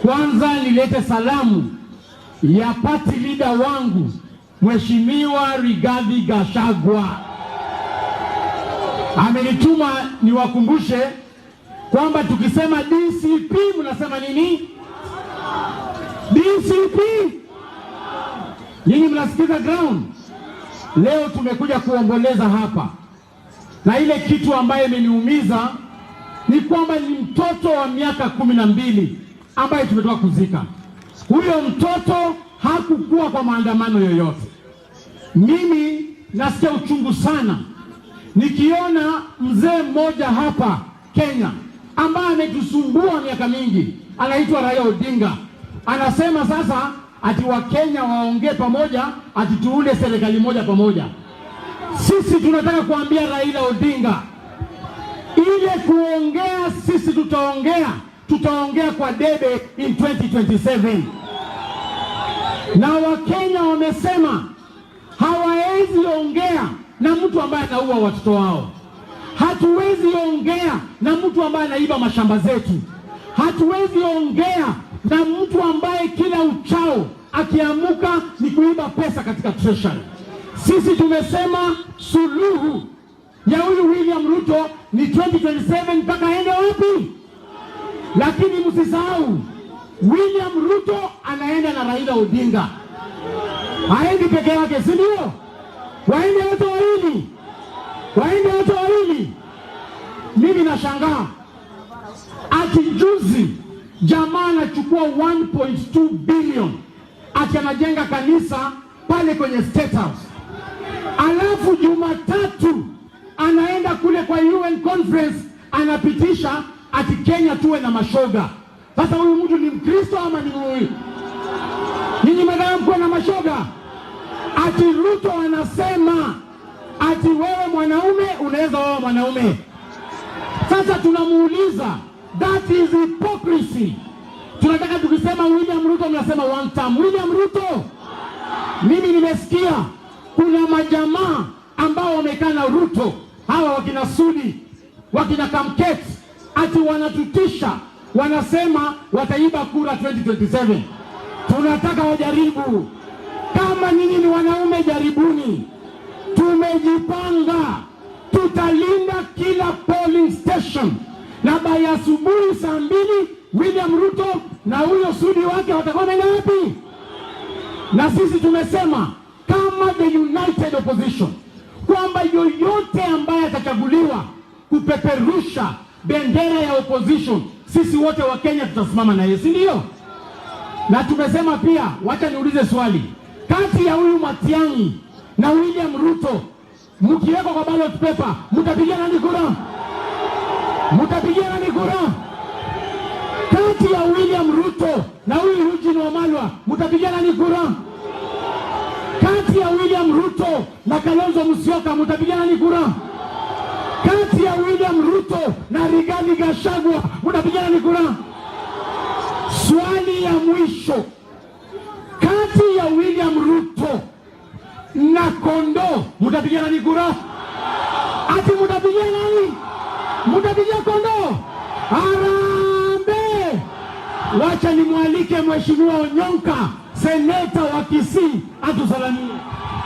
Kwanza nilete salamu ya party leader wangu, Mheshimiwa Rigathi Gachagua. Amenituma niwakumbushe kwamba tukisema DCP mnasema nini? DCP. Nyinyi mnasikiza ground. Leo tumekuja kuomboleza hapa, na ile kitu ambayo imeniumiza ni kwamba ni mtoto wa miaka 12 ambaye tumetoka kuzika. Huyo mtoto hakukuwa kwa maandamano yoyote. Mimi nasikia uchungu sana nikiona mzee mmoja hapa Kenya ambaye ametusumbua miaka mingi, anaitwa Raila Odinga, anasema sasa ati Wakenya waongee pamoja, ati tuunde serikali moja pamoja. Sisi tunataka kuambia Raila Odinga, ile kuongea sisi tutaongea, tutaongea kwa debe in 2027 na Wakenya wamesema hawawezi ongea na mtu ambaye anaua watoto wao. Hatuwezi ongea na mtu ambaye anaiba mashamba zetu. Hatuwezi ongea na mtu ambaye kila uchao akiamuka ni kuiba pesa katika treasury. Sisi tumesema suluhu ya huyu William Ruto ni 2027 mpaka aende wapi? Lakini msisahau William Ruto anaenda na Raila Odinga, haendi peke yake, si ndio? Waende wote wawili, waende wote wawili. Mimi nashangaa ati juzi jamaa anachukua 1.2 billion ati anajenga kanisa pale kwenye State House, alafu Jumatatu anaenda kule kwa UN conference anapitisha ati Kenya tuwe na mashoga. Sasa huyu mtu ni Mkristo ama ni huyu? Nyinyi madam kuwa na mashoga? Ati Ruto anasema ati wewe mwanaume unaweza oa mwanaume. Sasa tunamuuliza, that is hypocrisy. Tunataka tukisema William Ruto mnasema one term. William Ruto, mimi nimesikia kuna majamaa ambao wamekaa na Ruto, hawa wakina Sudi, wakina Kamket, ati wanatutisha, wanasema wataiba kura 2027. Tunataka wajaribu. Kama nyinyi ni wanaume, jaribuni. Tumejipanga, tutalinda kila polling station, na by asubuhi saa 2 William Ruto na huyo Sudi wake watakuwa wameenda wapi? Na sisi tumesema kama the united opposition kwamba yoyote ambaye atachaguliwa kupeperusha bendera ya opposition, sisi wote wa Kenya tutasimama na yeye, si ndio? Na tumesema pia, wacha niulize swali, kati ya huyu Matiang'i na William Ruto, mkiwekwa kwa ballot paper, mtapigia nani kura? Mtapigia nani kura? Kati ya William Ruto na huyu Eugene Wamalwa, mtapigia nani kura? Kati ya William Ruto na Kalonzo Musyoka, mtapigia nani kura? Kati ya William Ruto na Rigathi Gachagua, mtapigia nani kura? Swali ya mwisho, kati ya William Ruto na kondoo, mtapigia nani kura? Ati mtapigia nani? Mtapigia kondoo? Harambee! Wacha nimwalike Mheshimiwa Onyonka, seneta wa Kisii, atusalamie.